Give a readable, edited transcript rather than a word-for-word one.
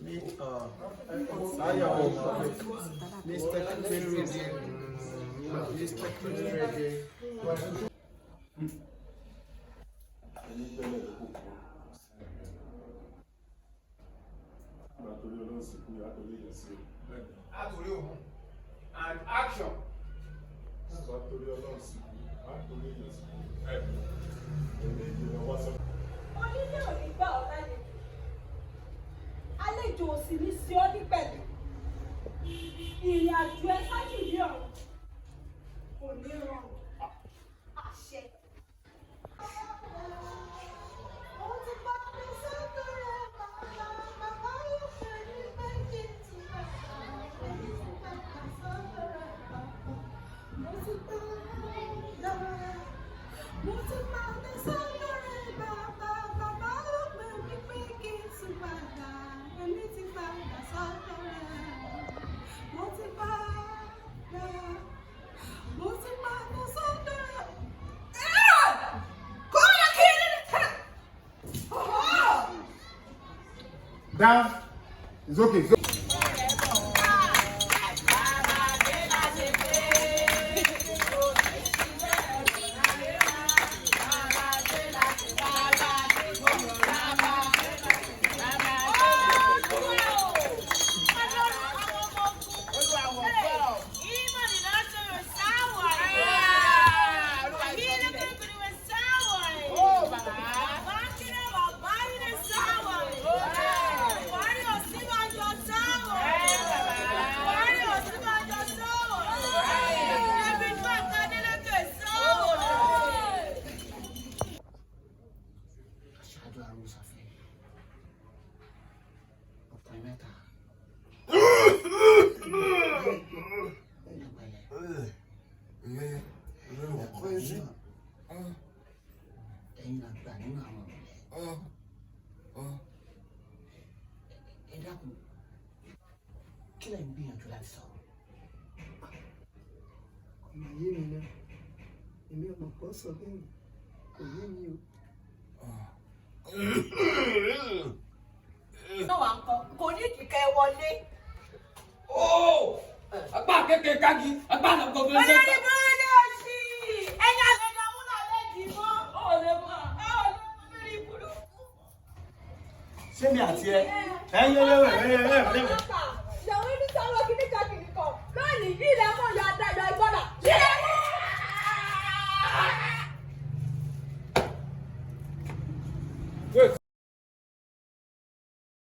Meet Ayo, Mr. Kinrege, Mr. Kinrege. Àtòrí òun and action. Onílé ò ní gbà ọ́ lálejò, àlejò ò sì ní sí ọ ní pẹ̀lú. Ìrìn àjò ẹ sájú ìdí ọ̀run kò ní rọrùn. Àṣẹ. Mo ti padà sọ́dọ̀ rẹ̀ bàbá, bàbá ló pè mí pé kí n tún padà, èmi ti padà sọ́dọ̀ rẹ̀. Mo ti padà, mo ti padà sọ́dọ̀ rẹ̀. Kọ́lá kí ni tẹ̀? Down. It's okay. It's okay. Aṣáájú arúgbó, ọkùnrin mẹ́ta. Ẹ̀pẹ̀lẹ́, ẹ̀yin àgbà nínú àwọn ọ̀rẹ́, ẹ dákun, kí lẹ̀ ń gbìyànjú láti sọ? Ọmọ yé mi náà, èmi ọmọ kan sọ bẹ́ẹ̀, kò yé mi o. Náà wà ń kọ, kò ní ìdíkẹ́ wọlé. Agbá kékeré kági agbá náà gbogbo ẹ. Olórí burúkú òsì, ẹ̀yin àlejò amúnà lẹ́jì mọ́, ò lè mọ̀, ẹ ò lè mọ̀ lórí burúkú. Ṣé mi àti ẹ? Ẹyin ẹlẹ́wẹ̀ ẹlẹ́wẹ̀ ẹlẹ́wẹ̀. Ìyàwó ní sáwọ́ kìnnìkan kìnnìkan lónìí ilẹ̀ mọ̀.